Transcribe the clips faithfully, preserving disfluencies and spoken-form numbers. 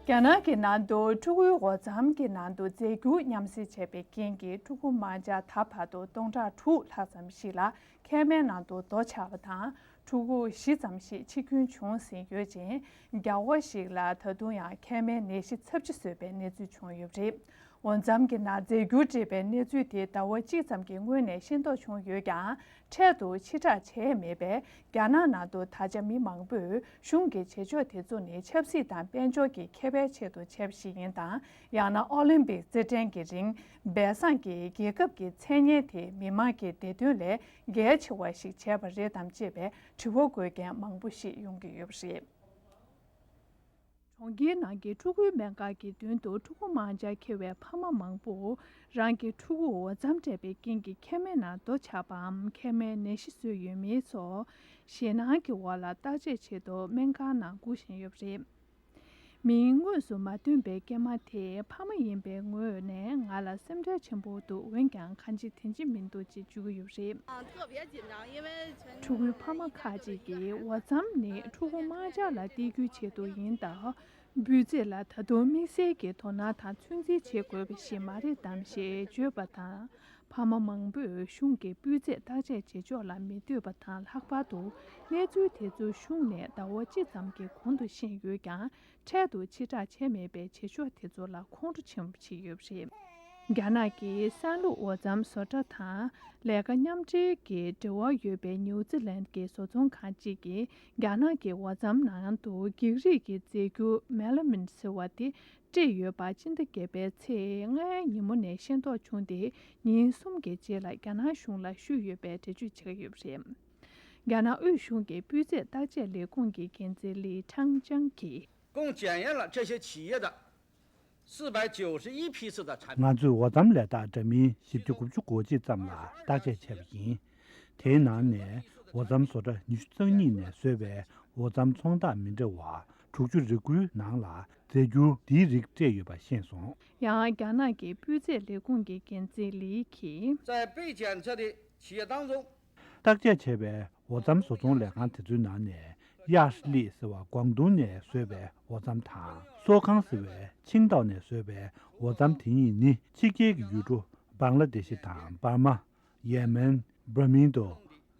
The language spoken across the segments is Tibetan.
རྒྱ་ནག་གི་ནང་དུ་ཕྲུ་གུའི་འོ་རྩམ་གྱི་ནང་དུ་རྫས་འགྱུར་མཉམ་བསྲེས་བྱས་པའི་རྐྱེན་གྱིས་ཕྲུ་གུ་དམར་འབྱར་ད་བར་དུ་སྟོང་ཕྲག་དྲུག་ལྷག་ཙམ་ཞིག་ལ་མཁལ་མའི་ནང་དུ་རྡོ་ཆགས་པ་དང་། ཕྲུ་གུ་བཞི་ཙམ་ཞིག་འཆི་སྐྱོན་བྱུང་ཟིན་ཡོད་ཅིང་། རྒྱ་བོད་ཞིག་ལ་ད་དུང་ཡང་མཁལ་མའི་ནད་གཞི་ཚབས་ཆེ་བཟོས་པའི་གནས་ཚུལ་བྱུང་ཡོད་པ་རེད། འོ་རྩམ་གྱི་ནང་རྫས་འགྱུར་སྤྲད་པའི་གནས་ཚུལ་དེ་ཟླ་བ་གཅིག་ཙམ་གྱི་སྔོན་ནས་ཤེས་རྟོགས་བྱུང་ཡོད་ཀྱང་། འཕྲལ་དུ་ཕྱིར་བསྒྲགས་བྱས་མེད་པས། རྒྱ་ནག་ནང་དུ་ད་ཆ་མི་མང་པོས་གཞུང་གི་བྱེད་ཕྱོགས་དེ་ཚོ་ནི་ཆབ་སྲིད་དང་དཔལ་འབྱོར་གྱི་ཁེ་ཕན་ཆེད་དུ་བྱས་པ་ཞིག་ཡིན་དང་། ཡང་ན་ཨོ་ལིམ་པིག་རྩེད་འགྲན་གྱི་རིང་སྦས་གསང་གིས་རྒྱལ་ཁབ་ཀྱི་མཚན་སྙན་དེ་མི་མང་གི་བདེ་དོན་ལས་གལ་ཆེ་བ་ཞིག་བྱས་པ་རེད་དམ་ཅེས་པའི་དྲི་བ་འགོད་མཁན་མང་པོ་ཞིག་ཡོང་གི་ཡོད་པ་རེད། གྲོང་ཁྱེར་ནང་གི་ཕྲུ་གུའི་སྨན་ཁང་གི་མདུན་དུ་ཕྲུ་གུ་དམར་འབྱར་འཁྱེར་བའི་ཕ་མ་མང་པོ་རང་གི་ཕྲུ་གུར་འོ་རྩམ་སྤྲད་པའི་རྐྱེན་གྱིས་མཁལ་མའི་ནང་རྡོ་ཆགས་པའམ་མཁལ་མའི་ནད་གཞི་བཟོས་ཡོད་མེད་སོགས་ཞེད་སྣང་གི་འོག་ལ་བརྟག་དཔྱད་ཆེད་དུ་སྨན་ཁང་ནང་སྒུག་བཞིན་ཡོད་པ་རེད། མིང་དངོས་སུ་མ་བཏོན་པའི་སྐྱེས་མ་དེས་ཕ་མ་ཡིན་པའི་ངོས་ནས་ང་ལ་སེམས་ཁྲལ་ཆེན་པོ་འདུག་འོན་ཀྱང་གང་བྱེད་དེ་བྱེད་མི་འདུག་ཅེས་བརྗོད་ཀྱི་ཡོད་པ་རེད། 特别紧张，因为全 ཕྲུ་གུའི་ཕ་མ་ཁག་ཅིག་གིས་འོ་རྩམ་ནི་ཕྲུ་གུ་དམར་འབྱར་ལ་སྟེར་རྒྱུའི་ཆེད་དུ་ཡིན་སྟབས། སྤུས་ཚད་ལ་ད་དུང་དམིགས་བསལ་གྱི་དོ་སྣང་དང་ཚོད་འཛིན་བྱེད་དགོས་པ་ཞིག་མ་རེད་དམ་ཞེས་བརྗོད་པ་དང་། ཕ་མ་མང་པོས་གཞུང་གི་སྤུས་ཚད་བརྟག་དཔྱད་བྱེད་ཕྱོགས་ལ་མི་འདོད་པ་དང་། ལྷག་པར་དུ་གནས་ཚུལ་དེ་ཚོ་གཞུང་ནས་ཟླ་བ་གཅིག་ཙམ་གྱི་གོང་དུ་ཤེས་ཡོད་ཀྱང་། འཕྲལ་དུ་ཕྱིར་བསྒྲགས་བྱས་མེད་པའི་བྱེད་ཕྱོགས་དེ་ཚོ་ལ་ཁོང་ཁྲོ་ཆེན་པོ་བྱེད་ཡོད་པ་རེད། རྒྱ་ནག་གི་སྲན་ལུག་འོ་རྩམ་བཟོ་གྲྭ་དང་ལས་ཀ་མཉམ་འབྲེལ་གྱི་འབྲེལ་བ་ཡོད་པའི་ནིའུ་ཛི་ལན་གྱི་བཟོ་ཚོང་ཁང་གཅིག་གིས་རྒྱ་ནག་གི་འོ་རྩམ་ནང་དུ་འགྱིག་རིགས་ཀྱི་རྫས་འགྱུར་མེ་ལ་མིན་ཟེར་བ་དེ་སྤྲད་ཡོད་པ་སྤྱི་ཟླ་བརྒྱད་པའི་ཚེས་ལྔའི་ཉིན་མོ་ནས་ཤེས་རྟོགས་བྱུང་སྟེ། ཉིན་གསུམ་གྱི་རྗེས་ལ་རྒྱ་ནག་གཞུང་ལ་ཞུས་ཡོད་པའི་འགྲེལ་བརྗོད་བྱེད་ཀྱི་ཡོད་པ་རེད། རྒྱ་ནག་དབུས་གཞུང་གི་སྤུས་ཚད་བརྟག་དཔྱད་ལས་ཁུངས་ཀྱི་འགན་འཛིན་ལི་ཁྲང་ཅང་གིས། 共检验了这些企业的四百九十一批次的产品。 ང་ཚོས་འོ་རྩམ་ལས་རྟགས་འདྲ་མིན་བཞི་བརྒྱ་དགུ་བཅུ་གོ་གཅིག་ཙམ་ལ་བརྟག་དཔྱད་བྱས་པ་ཡིན། དེའི་ནང་ནས་འོ་རྩམ་བཟོ་གྲྭ་ཉི་ཤུ་རྩ་གཉིས་ནས་བཟོས་པའི་འོ་རྩམ་ཚོང་རྟགས་མི་འདྲ་བ་དྲུག་ཅུ་རེ་དགུའི་ནང་ལ་རྫས་འགྱུར་འདིའི་རིགས་སྤྲད་ཡོད་པ་ཤེས་སོང་། ཡང་རྒྱ་ནག་གི་སྤུས་ཚད་ལས་ཁུངས་ཀྱི་འགན་འཛིན་ལི་གིས། 在被检测的企业当中， བརྟག་དཔྱད་བྱས་པའི་འོ་རྩམ་བཟོ་ཚོང་ལས་ཁང་དེ་ཚོའི་ནང་ནས། ཡ་ཧྲི་ལི་ཟེར་བ་ཀོང་ཏུང་ནས་བཟོས་པའི་འོ་རྩམ་དང་། སོ་ཁང་ཟེར་བའི་ཆིང་ཏའོ་ནས་བཟོས་པའི་འོ་རྩམ་དེ་གཉིས་ནི་ཕྱི་རྒྱལ་གྱི་ཡུལ་གྲུ་བང་ལ་དེ་ཤི་དང་འབར་མ། ཡེ་མེན། བྷར་མིང་ཏོ།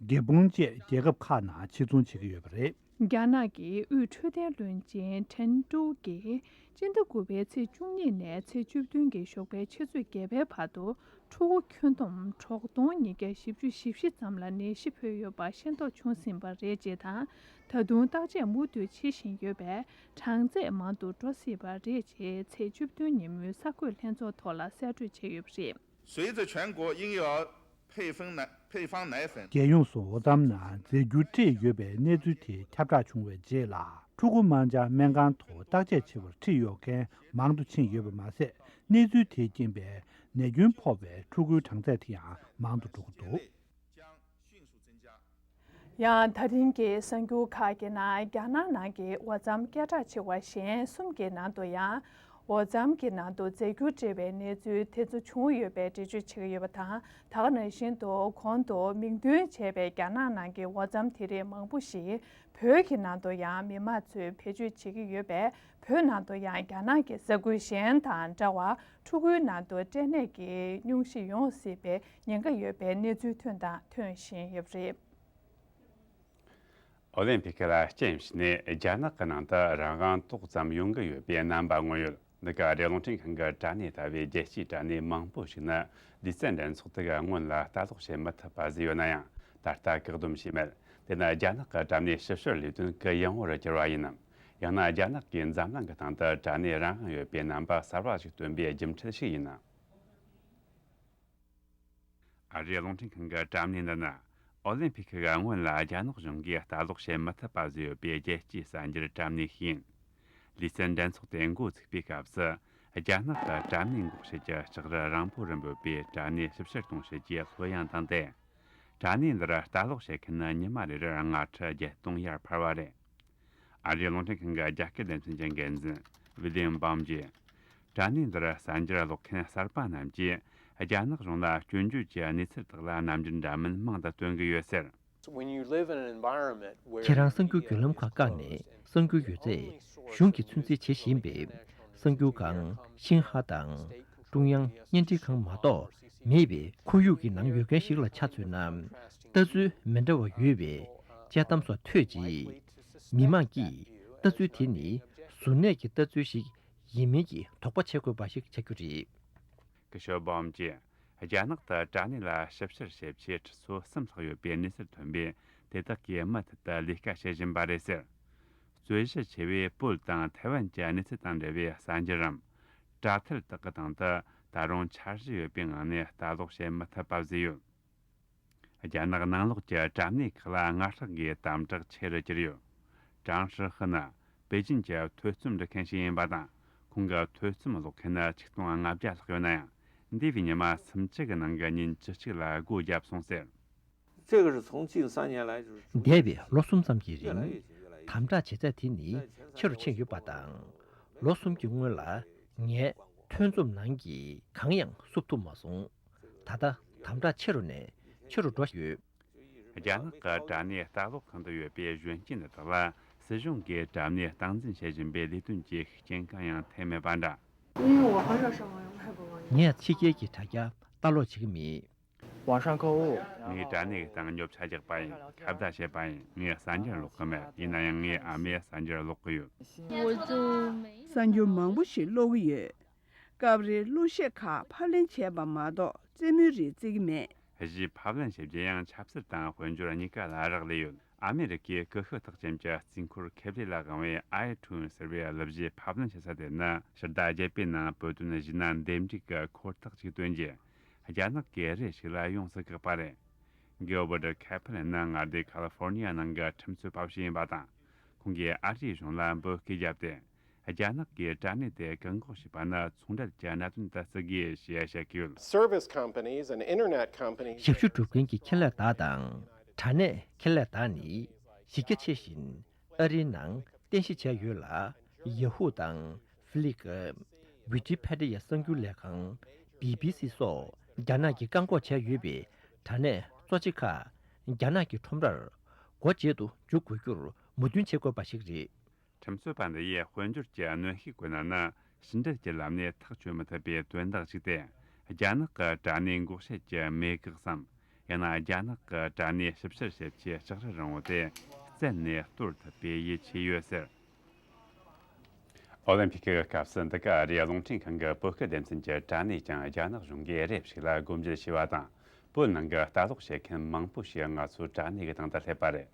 དགེ་སྤུངས་བཅས་རྒྱལ་ཁབ་ཁག་ནང་ཕྱིར་ཚོང་བྱེད་ཀྱི་ཡོད་པ་རེད། རྒྱ་ནག་གི་དབུས་འཕྲོད་བསྟེན་བློན་ཆེན་ཁྲེན་ཀྲུའུ་གིས་སྤྱི་ཟླ་དགུ་པའི་ཚེས་བཅུ་གཉིས་ནས་ཚེས་བཅུ་བདུན་གྱི་ཞོགས་པའི་ཆུ་ཚོད་བརྒྱད་པའི་བར་དུ་ཕྲུ་གུ་ཁྱོན་བསྡོམས་གྲོག་སྟོང་ཉིས་བརྒྱ་བཞི་བཅུ་ཞེ་བཞི་ཙམ་ལ་ནད་གཞི་འཕོས་ཡོད་པ་ཤེས་རྟོགས་བྱུང་ཟིན་པ་རེད་ཅེས་དང་། ད་དུང་བརྟག་དཔྱད་མུ་མཐུད་བྱེད་བཞིན་ཡོད་པས་གྲངས་ཚད་མང་དུ་འགྲོ་སྲིད་པ་རེད་ཅེས་ཚེས་བཅུ་བདུན་ཉིན་མོའི་གསར་འགོད་ལྷན་ཚོགས་ཐོག་ལ་གསལ་བཀྲོལ་བྱས་ཡོད་པ་རེད། 随着全国婴幼儿配方奶配方奶粉 རྒྱལ་ཡོངས་སུ་འོ་རྩམ་ནང་རྫས་འགྱུར་སྤྲད་ཡོད་པའི་གནས་ཚུལ་དེ་ཁྱབ་བསྒྲགས་བྱུང་བའི་རྗེས་ལ། ཕྲུ་གུ་དམར་འབྱར་སྨན་ཁང་དུ་བརྟག་དཔྱད་བྱེད་པར་ཁྲིད་གཡོག་མཁན་མང་དུ་ཕྱིན་ཡོད་པ་མ་ཟད། གནས་ཚུལ་དེའི་རྐྱེན་པས་ནད་སྐྱོན་ཕོག་པའི་ཕྲུ་གུའི་གྲངས་ཚད་དེ་ཡང་མང་དུ་འགྲོ་གི་འདུག། ཡང་ད་རིང་གི་གསར་འགྱུར་ཁག་གི་ནང་རྒྱ་ནག་ནང་གི་འོ་རྩམ་སྐད་གྲགས་ཆེ་བ་གཞན་གསུམ་གྱི་ནང་དུ་ཡང་། འོ་རྩམ་གྱི་ནང་དུ་རྫས་འགྱུར་སྤྲད་པའི་གནས་ཚུལ་དེ་ཚོ་བྱུང་ཡོད་པའི་འགྲེལ་བརྗོད་བྱེད་ཀྱི་ཡོད་པ་དང་། ད་ག་ནང་བཞིན་དུ་གོང་དུ་མིང་འདོན་བྱས་པའི་རྒྱ་ནག་ནང་གི་འོ་རྩམ་དེ་རིགས་མང་པོ་ཞིག་བོད་ཀྱི་ནང་དུ་ཡང་མི་མང་ཚོས་བེད་སྤྱོད་བྱེད་ཀྱི་ཡོད་པས། བོད་ནང་དུ་ཡང་རྒྱ་ནག་གི་ས་ཁུལ་གཞན་དང་འདྲ་བར་ཕྲུ་གུའི་ནང་དུ་སྐྲན་ནད་ཀྱི་སྙུང་གཞི་ཡོང་སྲིད་པའི་ཉེན་ཁ་ཡོད་པའི་གནས་ཚུལ་ཐོན་དང་ཐོན་བཞིན་ཡོད་པ་རེད། ཨོ་ལིམ་ཕིག་ལ་རྐྱེན་བྱས་ནས་རྒྱ་ནག་གི་ནང་དུ་རང་དབང་ཏོག་ཙམ་ཡོང་གི་ཡོད་པའི་རྣམ་པ་མངོན་ཡོད། འདི་ག་རེད། རླུང་འཕྲིན་ཁང་གི་དྲ་གནས་ལྟ་བའི་རྒྱལ་སྤྱིའི་དྲ་གནས་མང་པོ་ཞིག་ནི་ལུས་རྩལ་འགྲན་ཚོགས་དེ་ག་སྔོན་ལ་ལྟ་ཀློག་བྱེད་མི་ཐུབ་པ་བཟོས་ཡོད་ན་ཡང་། ད་ལྟ་བཀག་སྡོམ་བྱས་མེད། དེ་ནི་རྒྱ་ནག་གི་དྲ་གནས་ཞིབ་བཤེར་ལས་དོན་གུ་ཡངས་པོར་གྱུར་བ་ཡིན་ནམ། ཡང་ན་རྒྱ་ནག་གིས་འཛམ་གླིང་གི་སྟེང་དུ་དྲ་གནས་རང་དབང་ཡོད་པའི་རྣམ་པ་གསར་བ་ཞིག་སྟོན་པའི་རྒྱུ་མཚན་ཞིག་ཡིན་ནམ། ཨ་རིའི་རླུང་འཕྲིན་ཁང་གི་དྲ་གནས་འདི་ནི་ཨོ་ལིམ་ཕིག་གི་སྔོན་ལ་རྒྱ་ནག་གཞུང་གིས་ལྟ་ཀློག་བྱེད་མི་ཐུབ་པ་བཟོས་ཡོད་པའི་རྒྱལ་སྤྱིའི་གསར་འགྱུར་དྲ་གནས་ཤིག་ཡིན། ལུས་རྩལ་འགྲན་ཚོགས་དེ་འགོ་ཚུགས་པའི་སྐབས་སུ། རྒྱ་ནག་གི་དྲ་གནས་འགོག་བྱེད་ཀྱི་ལྕགས་རི་རིང་པོ་རུ་འབོད་པའི་དྲ་གནས་ཞིབ་བཤེར་གཏོང་བྱེད་ཀྱི་ལྷོད་ཡངས་དང་ལྡན། དྲ་གནས་འདིར་ལྟ་ཀློག་བྱེད་མཁན་ནི་ཉི་མ་རེ་རེར་ལྔ་ཁྲི་བརྒྱད་སྟོང་ཡར་འཕར་བ་རེད། ཨ་རིའི་རླུང་འཕྲིན་ཁང་གི་རྒྱ་སྐད་སྡེ་ཚན་གྱི་འགན་འཛིན་ཝི་ལི་ཡམ་བམ་གྱིས། དྲ་གནས་འདིར་གསར་འགྱུར་ཀློག་མཁན་གསར་པ་རྣམས་ཀྱིས་རྒྱ་ནག་གཞུང་ལ་སྐྱོན་བརྗོད་ཀྱི་གནས་ཚུལ་དག་ལ་ནམ་རྒྱུན་འདྲ་མིན་མང་དུ་སྟོན་གྱི་ཡོད་ཟེར། When you live in an environment where ཁྱེད་རང་གསར་འགྱུར་བརྒྱུད་ལམ་ཁག་བཀག་ནས་གསར་འགྱུར་ཡོད་ཚད་གཞུང་གིས་ཚོད་འཛིན་བྱེད་བཞིན་པས། གསར་འགྱུར་ཁང་ཤིན་ཧྭ་དང་ཀྲུང་དབྱང་བརྙན་འཕྲིན་ཁང་མ་གཏོགས་མེད་པའི་ཁོར་ཡུག་གི་ནང་ཡོད་མཁན་ཞིག་ལ་ཆ་མཚོན་ན། ལྟ་ཚུལ་མི་འདྲ་བ་ཡོད་པའི་དཔྱད་གཏམ་སོགས་ཐོས་རྗེས། མི་མང་གིས་ལྟ་ཚུལ་དེ་ནི་གཟུར་གནས་ཀྱི་ལྟ་ཚུལ་ཞིག་ཡིན་མིན་གྱི་དོགས་པ་བྱེད་དགོས་པ་ཞིག་ཆགས་རྒྱུ་རེད། ཀི་ཤོར་བོམ་གྱིས་རྒྱ་ནག་ཏུ་དྲ་གནས་ལ་ཞིབ་བཤེར་བྱེད་ཆེད་ཁྲི་ཚོ་གསུམ་ལྷག་ཡོད་པའི་གནས་ཚུལ་ཐོན་པས། དེ་དག་གིས་མུ་མཐུད་དུ་ལས་ཀ་བྱེད་བཞིན་པ་རེད་ཟེར། རྩོད་གཞི་ཆེ་བའི་བོད་དང་ཐའེ་ཝན་གྱི་གནས་ཚུལ་དང་འབྲེལ་བའི་གསར་འགྱུར་རམ། དྲ་ཐད་དག་གི་སྟེང་དུ་ད་རུང་འཆར་གཞི་ཡོད་པའི་ངང་ནས་ལྟ་ཀློག་བྱེད་མི་ཐུབ་པ་བཟོས་ཡོད། རྒྱ་ནག་ནང་ལོགས་ཀྱི་དྲ་གནས་ཁག་ལ་སྔ་དྲགས་ཀྱི་དམ་དྲག་ཆེ་རུ་གྱུར་ཡོད། ཀྲང་ཧྲི་ཧི་ནི་པེ་ཅིན་གྱི་ཐོས་རྩོམ་འབྲི་མཁན་ཞིག་ཡིན་པ་དང་། ཁོང་གི་ཐོས་རྩོམ་ཀློག་མཁན་ནི་ཆིག་སྟོང་ལྔ་བརྒྱ་ལྷག་ཡོད་ན་ཡང་། འདས་པའི་ཉི་མ་སུམ་ཅུ་གི་ནང་གི་ཉིན་བཅུ་གཅིག་ལ་སྒོ་བརྒྱབ་སོང་ཟེར། 这个是从近三年来就是逐 འདས་པའི་ལོ་གསུམ་ཙམ་གྱི་རིང་དམ་དྲག་བྱེད་ཚད་དེ་ནི་ཆེ་རུ་ཕྱིན་ཡོད་པ་དང་། ལོ་གསུམ་གྱི་སྔོན་ལ་ངས་ཐོན་རྩོམ་ནང་གི་གང་ཡང་བསུབ་ཐུབ་མ་སོང་། ད་ལྟ་དམ་དྲག་ཆེ་རུ་ནས་ཆེ་རུ་འགྲོ་བཞིན་ཡོད། རྒྱ་ནག་གི་དྲ་གནས་ལྟ་ཀློག་ཁང་དུ་ཡོད་པའི་གཞོན་སྐྱེས་འདི་དག་ལ་སྲིད་གཞུང་གིས་དྲ་གནས་སྟངས་འཛིན་བྱེད་བཞིན་པའི་ལས་དོན་གྱི་ཤུགས་རྐྱེན་གང་ཡང་ཐེབས་མེད་པ་འདྲ། 因为我很少上网，用太不方便。 ངས་ཕྱི་རྒྱལ་གྱི་དྲ་རྒྱ་ལྟ་ཀློག་བྱེད་ཀྱི་མེད། 网上购物。 ངས་དྲ་གནས་སྟེང་ཉོ་ཆ་རྒྱག་པ་ཡིན། ཁ་བརྡ་བྱེད་པ་ཡིན། ངས་གསར་འགྱུར་ཀློག་གི་མེད། ཡིན་ན་ཡང་ངའི་ཨ་མས་གསར་འགྱུར་ཀློག་གི་ཡོད། གསར་འགྱུར་མང་པོ་ཞིག་ཀློག་གི་ཡོད། སྐབས་རེ་གླུ་གཞས་ཁག་ཕབ་ལེན་བྱས་པ་མ་གཏོགས་རྩེད་མོའི་རིགས་རྩེ་གི་མེད། གཞས་ཕབ་ལེན་བྱེད་རྒྱུ་ཡང་ཆབ་སྲིད་དང་དཔལ་འབྱོར་གཉིས་ཀ་ལ་རག་ལས་ཡོད། ཨ་མེ་རི་ཀའི་ཀུ་ཤུ་རྟགས་ཅན་གྱི་རྩིས་འཁོར་ཁེ་ལས་ལ་དབང་བའི་ཨའི་ཐུན་ཟེར་བའི་གླུ་གཞས་ཕབ་ལེན་བྱེད་ས་དེ་ནི་ཕྱི་ཟླ་བརྒྱད་པའི་ནང་བོད་དོན་གཞས་སྣ་འདེམས་སྒྲུག་གི་འཁོར་ཐག་ཅིག་བཏོན་རྗེས། རྒྱ་ནག་གི་རེ་ཞིག་ལ་ཡོངས་སུ་བཀག་པ་རེད། གིལ་བར་ཁེ་ཕི་ལིན་ནི་མངའ་སྡེ་ཁ་ལི་ཧྥོར་ནི་ཡ་ནང་གི་ཁྲིམས་རྩོད་པ་ཞིག་ཡིན་པ་དང་། ཁོང་གིས་ཨ་རིའི་གཞུང་ལ་འབོད་སྐུལ་བརྒྱབ་སྟེ། རྒྱ་ནག་གིས་དྲ་གནས་དེ་བཀག་འགོག་བྱས་པ་ནི་ཚོང་འབྲེལ་གྱི་གནད་དོན་དུ་བརྩི་དགོས་ཞེས་བཤད་ཀྱི་ཡོད། Service companies and internet companies ཞབས་ཞུ་སྒྲུབ་མཁན་གྱི་ཁེ་ལས་དག་དང་དྲ་གནས་ཁེ་ལས་དག་ནི་གཞི་རྒྱ་ཆེ་ཞིང་ཨ་རིའི་ནང་རྟེན་གཞི་བྱས་ཡོད་ལ། ཡ་ཧུ་དང་ཕི་ལི་ཀ། ཝི་ཀི་ཕེ་ཌི་ཡ་གསར་འགྱུར་ལས་ཁང་། བི་བི་སི་སོགས་རྒྱ་ནག་གིས་བཀག་འགོག་བྱས་ཡོད་པའི་དྲ་གནས་གཙོ་ཆེ་ཁག་རྒྱ་ནག་གི་ཁྲོམ་རར་སྒོ་འབྱེད་དུ་འཇུག་དགོས་རྒྱུར་མོས་མཐུན་བྱེད་དགོས་པ་ཞིག་རེད། ཁྲིམས་རྩོད་པ་འདི་ཡིས་དཔལ་འབྱོར་གྱི་གནོན་ཤུགས་བཀོད་ན་ནི་ཕྱི་འབྲེལ་གྱི་ལམ་ནས་ཐག་གཅོད་མི་ཐུབ་པའི་དོན་དག་ཅིག་སྟེ། རྒྱ་ནག་གི་དྲ་གནས་འགོག་བྱེད་ཀྱི་མེ་འགག་སམ། ཡང་ན་རྒྱ་ནག་གི་དྲ་གནས་ཞིབ་བཤེར་བྱེད་ཆེད་ལྕགས་རི་རིང་བོ་དེ་བཙན་ནས་གཏོར་ཐུབ་པའི་ཡིད་ཆེས་ཡོད་ཟེར། ཨོ་ལིམ་ཕིག་གི་སྐབས་སུ་འདི་ག་ཨ་རིའི་རླུང་འཕྲིན་ཁང་གི་བོད་སྐད་སྡེ་ཚན་གྱི་དྲ་གནས་ཀྱང་རྒྱ་ནག་གཞུང་གིས་རེབ་ཞིག་ལ་སྒོ་འབྱེད་བྱས་པ་དང་། བོད་ནང་གི་ལྟ་ཀློག་བྱེད་མཁན་མང་པོ་ཞིག་ང་ཚོའི་དྲ་གནས་ཀྱི་སྟེང་དུ་སླེབས་པ་རེད།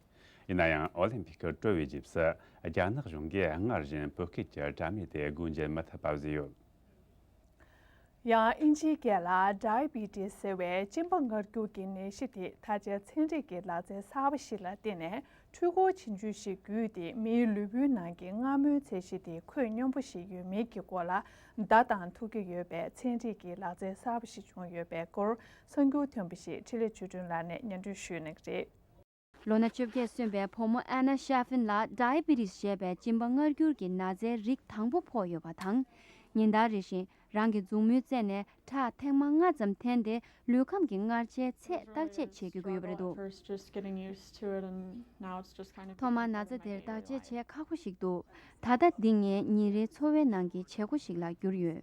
ཡིན་ན་ཡང་ཨོ་ལིམ་ཕིག་གི་གྲོལ་བའི་རྗེས་སུ་རྒྱ་ནག་གཞུང་གིས་སྔར་བཞིན་བོད་སྐད་ཀྱི་དྲ་མིག་དེ་སྒོ་འབྱེད་མི་ཐུབ་པ་བཟོས་ཡོད། ཡང་དབྱིན་ཇིའི་སྐད་ལ་ཌའི་བི་ཊི་སི་ཟེར་བའི་གཅིན་པ་མངར་སྐྱུར་གྱི་ནད་གཞི་དེ་ད་ཆ་ཚན་རིག་གི་ལག་རྩལ་གསར་པ་ཞིག་ལ་བརྟེན་ནས་འཕྲུལ་འཁོར་ཆུང་ཆུང་ཞིག་བརྒྱུད་དེ་མིའི་ལུས་པོའི་ནང་གི་མངར་མོའི་ཚད་གཞི་དེ་ཁོད་སྙོམས་པོ་ཞིག་ཡོད་མེད་ཀྱི་སྐོར་ལ་བརྡ་བཏང་ཐུབ་ཀྱི་ཡོད་པའི་ཚན་རིག་གི་ལག་རྩལ་གསར་པ་ཞིག་བྱུང་ཡོད་པའི་སྐོར་གསར་འགྱུར་ཐོན་པ་ཞིག་འཕྲིན་ལས་ཆོས་སྒྲོན་ལགས་ནས་སྙན་སྒྲོན་ཞུ་གནང་གི་རེད། ལོ་ན་བཅོ་བརྒྱད་སོན་པའི་བུ་མོ་ཨ་ན་ཤ་ཧྥིན་ལ་ཌའི་བི་ཊི་སི་ཞེས་པའི་གཅིན་པ་མངར་སྐྱུར་གྱི་ན་ཚའི་རིགས་དང་པོ་ཕོག་ཡོད་པ་དང་། ཉིན་ལྟར་རེ་བཞིན་རང་གི་མཛུབ་མོའི་རྩེ་ནས་ཁྲག་ཐེངས་མ་ལྔ་ཙམ་འཐེན་ཏེ་ལུས་ཁམས་ཀྱི་མངར་ཆའི་ཚད་བརྟག་དཔྱད་བྱེད་དགོས་ཀྱི་ཡོད་པ་རེད་འདུག First, just getting used to it, and now it's just kind of ཐོག་མར་ན་ཚ་དེར་བརྟག་དཔྱད་བྱེད་ཁག་པོ་ཞིག་འདུག་ད་ལྟ་འདི་ངའི་ཉིན་རེའི་འཚོ་བའི་ནང་གི་བྱེད་སྒོ་ཞིག་ལ་གྱུར་ཡོད།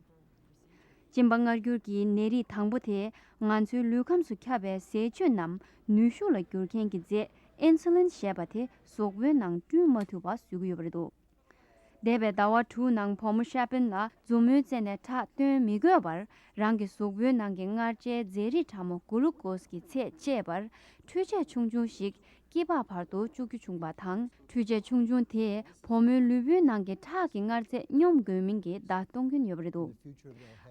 གཅིན་པ་མངར་སྐྱུར་གྱི་ནད་རིགས་དང་པོ་དེས་ང་ཚོའི་ལུས་ཁམས་སུ་ཁྱབ་པའི་ཟས་བཅུད་རྣམས་ནུས་ཤུགས་ལ་འགྱུར་མཁན་གྱི་རྫས་ཨིན་སུ་ལིན་ཞེས་པ་དེ་གཟུགས་པོའི་ནང་བསྐྲུན་མ་ཐུབ་པ་བཟོ་གི་ཡོད་པ་རེད་འདུག་འདས་པའི་ཟླ་བ་དྲུག་ནང་བུ་མོ་ཤ་པིན་ལ་མཛུབ་མོའི་རྩེ་ནས་ཁྲག་བཏོན་མི་དགོས་པར་རང་གི་གཟུགས་པོའི་ནང་གི་མངར་ཆའི་རྫས་རིགས་ཕྲ་མོ་གུ་ལུ་ཀོས་ཀྱི་ཚད་བཅད་པར་འཕྲུལ་ཆས་ཆུང་ཆུང་ཞིག་སྐྱི་པགས་བར་དུ་བཅུག་རྒྱུ་བྱུང་བ་དང་། འཕྲུལ་ཆས་ཆུང་ཆུང་དེས་བུ་མོའི་ལུས་པོའི་ནང་གི་ཁྲག་གི་མངར་ཚད་སྙོམས་དགོས་མིན་གྱི་བརྡ་གཏོང་མཁན་ཡོད་པ་རེད་འདུག་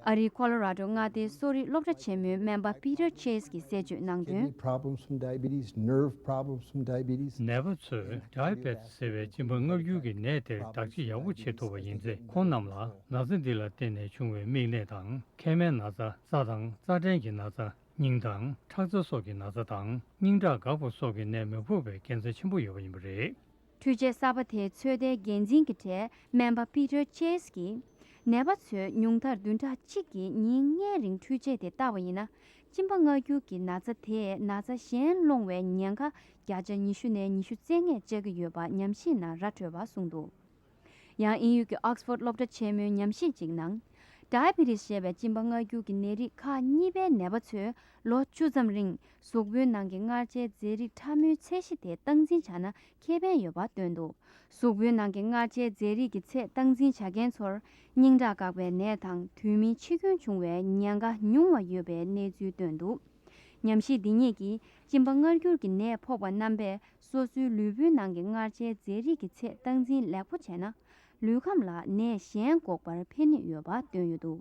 ཨ་རིའི་ཁོ་ལོ་ར་ཌོ་མངའ་སྡེའི་གསོ་རིག་སློབ་གྲྭ་ཆེན་མོའི་སྨན་པ་པི་ཊར་ཆེས་ཀྱིས་གསལ་བརྗོད་གནང་དོན། Kidney problems from diabetes, nerve problems from diabetes. ནད་པ་ཚོས་ཌའི་བེ་ཊི་སི་ཟེར་བའི་གཅིན་པ་མངར་སྐྱུར་གྱི་ནད་དེར་བདག་གཅེས་ཡག་པོ་བྱེད་ཐུབ་པ་ཡིན་ཚེ། ཁོང་རྣམས་ལ་ན་ཚ་འདི་ལ་བརྟེན་ནས་བྱུང་བའི་མིག་ནད་དང་། མཁལ་མའི་ན་ཚ། རྩ་དང་རྩ་ཕྲན་གྱི་ན་ཚ། སྙིང་དང་ཁྲག་རྩ་སོགས་ཀྱི་ན་ཚ་དང་། སྙིང་ཁྲག་འགག་པ་སོགས་ཀྱི་ནད་མི་ཕོག་པའི་དགེ་མཚན་ཆེན་པོ་ཡོད་པ་ཡིན་པ་རེད། འཕྲུལ་ཆས་གསར་པ་དེའི་ཚོད་ལྟའི་འགན་འཛིན་གྱི་གྲས་སྨན་པ་པི་ཊར་ཆེས་ཀྱིས། ནད་པ་ཚོས་ཉུང་མཐར་བདུན་ཕྲག་གཅིག་གི་ཉིན་ལྔའི་རིང་འཕྲུལ་ཆས་དེ་བལྟས་པ་ཡིན་ན། གཅིན་པ་མངར་སྐྱུར་གྱི་ན་ཚ་དེས་ན་ཚ་གཞན་སློང་བའི་ཉེན་ཁ་བརྒྱ་ཆ་ཉི་ཤུ་ནས་ཉི་ཤུ་རྩ་ལྔ་བཅད་ཀྱི་ཡོད་པ་ཉམས་ཞིབ་ནང་ར་འཕྲོད་པ་གསུངས་འདུག་ཡང་དབྱིན་ཡུལ་གྱི་Oxford་སློབ་གྲྭ་ཆེན་མོའི་ཉམས་ཞིབ་ཅིག་ནང་། Diabetes་ཞེས་པའི་གཅིན་པ་མངར་སྐྱུར་གྱི་ནད་རིགས་ཁག་གཉིས་པའི་ནད་པ་ཚོས་ལོ་བཅུ་ཙམ་རིང་གཟུགས་པོའི་ནང་གི་མངར་ཆའི་རྫས་རིགས་ཕྲ་མོའི་ཚད་གཞི་དེ་སྟངས་འཛིན་བྱ་ན་ཁེ་ཕན་ཡོད་པ་བཏོན་འདུག་གཟུགས་པོའི་ནང་གི་མངར་ཆའི་རྫས་རིགས་ཀྱི་ཚད་སྟངས་འཛིན་བྱ་མཁན་ཚོར་སྙིང་ཁྲག་འགག་པའི་ནད་དང་དུས་མིན་འཆི་སྐྱོན་འབྱུང་བའི་ཉེན་ཁ་ཉུང་བ་ཡོད་པའི་གནས་ཚུལ་བཏོན་འདུག་ཉམས་ཞིབ་འདི་ཉིད་ཀྱིས་གཅིན་པ་མངར་སྐྱུར་གྱི་ནད་ཕོག་པ་རྣམ་པས་སོ་སོའི་ལུས་པོའི་ནང་གི་མངར་ཆའི་རྫས་རིགས་ཀྱི་ཚད་སྟངས་འཛིན་ལེགས་པོ་བྱས་ན། ལུས་ཁམས་ལ་ནད་གཞན་འགོག་པར་ཕན་ནུས་ཡོད་པ་བཏོན་ཡོད་འདུག